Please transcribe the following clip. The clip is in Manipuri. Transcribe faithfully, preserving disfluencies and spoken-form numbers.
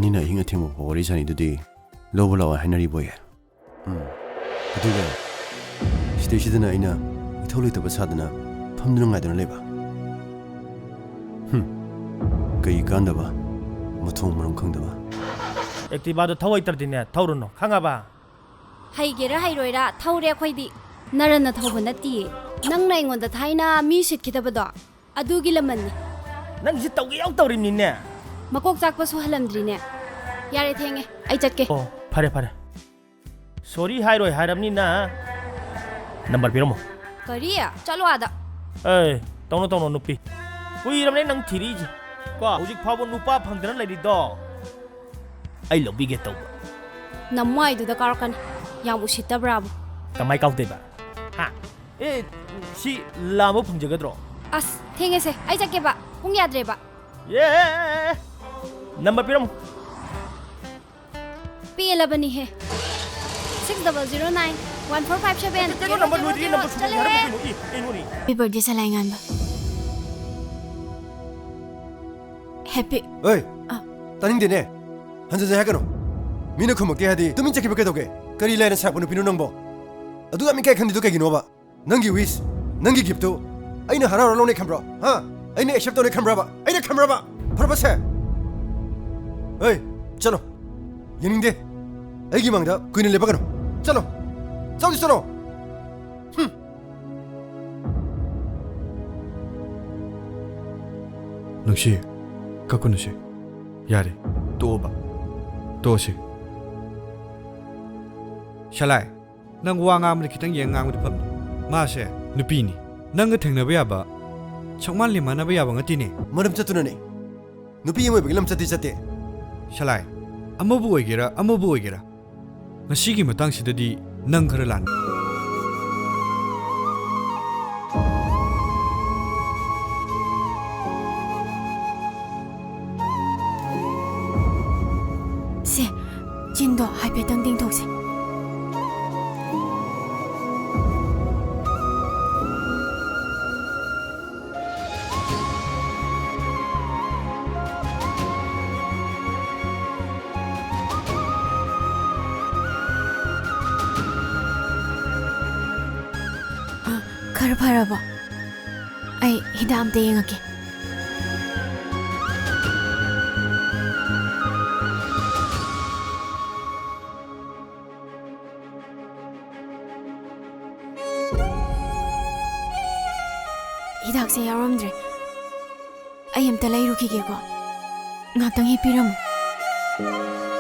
ꯅꯤꯅ ꯑꯍꯤꯡ ꯑꯊꯦꯡꯕ ꯐꯥꯎ ꯋꯥꯔꯤ ꯁꯥꯅꯩꯗꯨꯗꯤ ꯂꯧꯕ ꯂꯥꯛꯑꯣ ꯍꯥꯏꯅꯔꯤꯕꯣꯏ꯫ ꯎꯝ꯫ ꯑꯗꯨꯒ ꯁꯤꯗꯩꯁꯤꯗꯅ ꯑꯩꯅ ꯏꯊꯧ ꯂꯩꯇꯕ ꯁꯥꯗꯅ ꯐꯝꯗꯨꯅ ꯉꯥꯏꯗꯨꯅ ꯂꯩꯕ꯫ ꯍꯨꯝ꯫ ꯀꯩ ꯀꯥꯟꯗꯕ? ꯃꯊꯣꯡ ꯃꯔꯝ ꯈꯪꯗꯕ꯫ ꯑꯦꯛꯇꯤꯚꯥꯗꯣ ꯊꯧ ꯍꯩꯇ꯭ꯔꯗꯤꯅꯦ, ꯊꯧꯔꯨꯅꯨ, ꯈꯪꯉꯕ? ꯍꯩꯒꯦꯔꯥ ꯍꯩꯔꯣꯏꯔꯥ, ꯊꯧꯔꯦ ꯑꯩꯈꯣꯏꯗꯤ꯫ ꯅꯔꯟꯅ ꯊꯧꯕ ꯅꯠꯇꯤꯌꯦ꯫ ꯅꯪꯅ ꯑꯩꯉꯣꯟꯗ ꯊꯥꯏꯅ ꯃꯤ ꯁꯤꯠꯈꯤꯗꯕꯗꯣ, ꯑꯗꯨꯒꯤ ꯂꯃꯟꯅꯤ꯫ ꯅꯪꯁꯤ ꯇꯧꯒꯦ ꯌꯥꯎ ꯇꯧꯔꯤꯕꯅꯤꯅꯦ꯫ ꯃꯀꯣꯛ ꯆꯥꯛꯄꯁꯨ ꯍꯜꯂꯝꯗ꯭ꯔꯤꯅꯦ꯫ ꯌꯥꯔꯦ, ꯊꯦꯡꯉꯦ, ꯑꯩ ꯆꯠꯀꯦ꯫ ꯑꯣ, ꯐꯔꯦ, ꯐꯔꯦ꯫ ꯁꯣꯔꯤ ꯍꯥꯏꯔꯣꯏ ꯍꯥꯏꯔꯕꯅꯤꯅ ꯅꯝꯕꯔ ꯄꯤꯔꯝꯃꯣ꯫ ꯀꯔꯤ? ꯆꯠꯂꯣ ꯑꯥꯗ꯫ ꯑꯦ, ꯇꯧꯅꯣ, ꯇꯧꯅꯣ, ꯅꯨꯄꯤ꯫ ꯀꯨꯏꯔꯕꯅꯦ ꯅꯪ ꯊꯤꯔꯤꯁꯦ꯫ ꯀꯣ, ꯍꯧꯖꯤꯛ ꯐꯥꯎꯕ ꯅꯨꯄꯥ ꯐꯪꯗꯅ ꯂꯩꯔꯤꯗꯣ꯫ ꯑꯩ ꯂꯧꯕꯤꯒꯦ ꯇꯧꯕ꯫ ꯅꯃꯥꯏꯗꯨꯗ ꯀꯥꯔꯛꯀꯅꯤ꯫ ꯌꯥꯝ ꯎꯁꯤꯠꯇꯕ꯭ꯔꯥꯕꯨ꯫ ꯀꯃꯥꯏ ꯀꯥꯎꯗꯣꯏꯕ? ꯍꯥ? ꯑꯦ, ꯁꯤ ꯂꯥꯝꯕ ꯐꯪꯖꯒꯗ꯭ꯔꯣ? ꯑꯁ, ꯊꯦꯡꯉꯦꯁꯦ꯫ ꯑꯩ ꯆꯠꯀꯦꯕ꯫ ꯄꯨꯡ ꯌꯥꯗ꯭ꯔꯦꯕ꯫ ꯑꯦ, ꯑꯦ, ꯑꯦ, ꯑꯦ꯫ ꯅꯝꯕꯔ ꯄꯤꯔꯝꯃꯨ꯫ ꯄꯦꯜꯂꯕꯅꯤꯍꯦ꯫ Six double zero nine one four five seven꯫ ꯀꯩꯅꯣ, ꯅꯝꯕꯔ ꯂꯣꯏꯗ꯭ꯔꯤ, ꯅꯝꯕꯔ ꯁꯨꯡꯂꯣꯏ ꯆꯠꯂꯦꯍꯦ꯫ ꯌꯥꯔꯝꯃꯣꯏ ꯀꯩꯅꯣ? ꯑꯦ, ꯀꯩꯅꯣꯅꯦ? Happy birthday ꯁꯂꯥꯏ ꯉꯥꯟꯕ꯫ Happy꯫ ꯑꯣꯏ, ꯑ꯫ ꯇꯥꯅꯤꯡꯗꯦꯅꯦ꯫ ꯍꯟꯖꯟꯖ ꯍꯥꯏꯒꯅꯨ꯫ ꯃꯤꯅ ꯈꯨꯝꯃꯛꯇꯦ ꯍꯥꯏꯗꯤ ꯇꯨꯃꯤꯟ ꯆꯠꯈꯤꯕ ꯀꯩꯗꯧꯒꯦ? ꯀꯔꯤ ꯂꯩꯔꯦ ꯁꯥꯔꯛꯄ ꯅꯨꯄꯤꯅꯣ ꯅꯪꯕꯣ? ꯑꯗꯨ ꯌꯥꯝ ꯏꯀꯥꯏ ꯈꯪꯗ꯭ꯔꯤꯗꯣ ꯀꯩꯒꯤꯅꯣꯕ? ꯅꯪꯒꯤ wish, ꯅꯪꯒꯤ giftꯇꯨ ꯑꯩꯅ ꯍꯔꯥꯎ ꯍꯔꯥꯎ ꯂꯧꯅꯤ ꯈꯟꯕ꯭ꯔꯣ? ꯍꯥ? ꯑꯩꯅ accept ꯇꯧꯅꯤ ꯈꯟꯕ꯭ꯔꯕ? ꯑꯩꯅ ꯈꯟꯕ꯭ꯔꯕ? ꯐꯔꯕꯁꯦ? ꯑꯩ, ꯆꯠꯂꯣ꯫ ꯌꯦꯡꯅꯤꯡꯗꯦ꯫ ꯑꯩꯒꯤ ꯃꯥꯡꯗ ꯀꯨꯏꯅ ꯂꯦꯞꯄꯛꯀꯅꯨ꯫ ꯆꯠꯂꯣ꯫ ꯆꯠꯂꯣ, ꯆꯠꯂꯣ꯫ ꯍꯨꯝ꯫ ꯅꯨꯡꯁꯤ, ꯀꯛꯀꯅꯨꯁꯦ꯫ ꯌꯥꯔꯦ, ꯇꯣꯛꯑꯣꯕ꯫ ꯇꯣꯛꯑꯁꯤ꯫ ꯁꯂꯥꯏ, ꯅꯪ ꯋꯥ ꯉꯥꯡꯕꯗ ꯈꯤꯇꯪ ꯌꯦꯡ ꯉꯥꯡꯕꯗꯤ ꯐꯕꯅꯤ꯫ ꯃꯥꯁꯦ ꯅꯨꯄꯤꯅꯤ꯫ ꯅꯪꯒ ꯊꯦꯡꯅꯕ ꯌꯥꯕ, ꯁꯛꯃꯥꯟ ꯂꯦꯝꯃꯥꯟꯅꯕ ꯌꯥꯕ ꯉꯥꯛꯇꯤꯅꯦ꯫ ꯃꯔꯝ ꯆꯠꯇꯨꯅꯅꯦ꯫ ꯅꯨꯄꯤ ꯑꯃ ꯑꯣꯏꯕꯒꯤ ꯂꯝꯆꯠꯇꯤ ꯆꯠꯇꯦ꯫ ꯁꯂꯥꯏ, ꯑꯃꯕꯨ ꯑꯣꯏꯒꯦꯔꯥ, ꯑꯃꯕꯨ ꯑꯣꯏꯒꯦꯔꯥ, ꯉꯁꯤꯒꯤ ꯃꯇꯥꯡꯁꯤꯗꯗꯤ ꯅꯪ ꯈꯔ ꯂꯥꯟꯅ꯫ ꯁꯦ, ꯆꯤꯟꯗꯣ ꯍꯥꯏꯐꯦꯠꯇꯪ ꯇꯤꯡꯊꯣꯛꯁꯦ꯫ ꯐꯔꯕꯣ? ꯑꯩ ꯍꯤꯗꯥꯛ ꯑꯝꯇ ꯌꯦꯡꯉꯛꯀꯦ꯫ ꯍꯤꯗꯥꯛꯁꯦ ꯌꯥꯎꯔꯝꯗ꯭ꯔꯦ꯫ ꯑꯩ ꯑꯝꯇ ꯂꯩꯔꯨꯈꯤꯒꯦꯀꯣ꯫ ꯉꯥꯛꯇꯪ ꯍꯤꯞꯄꯤꯔꯝꯃꯨ꯫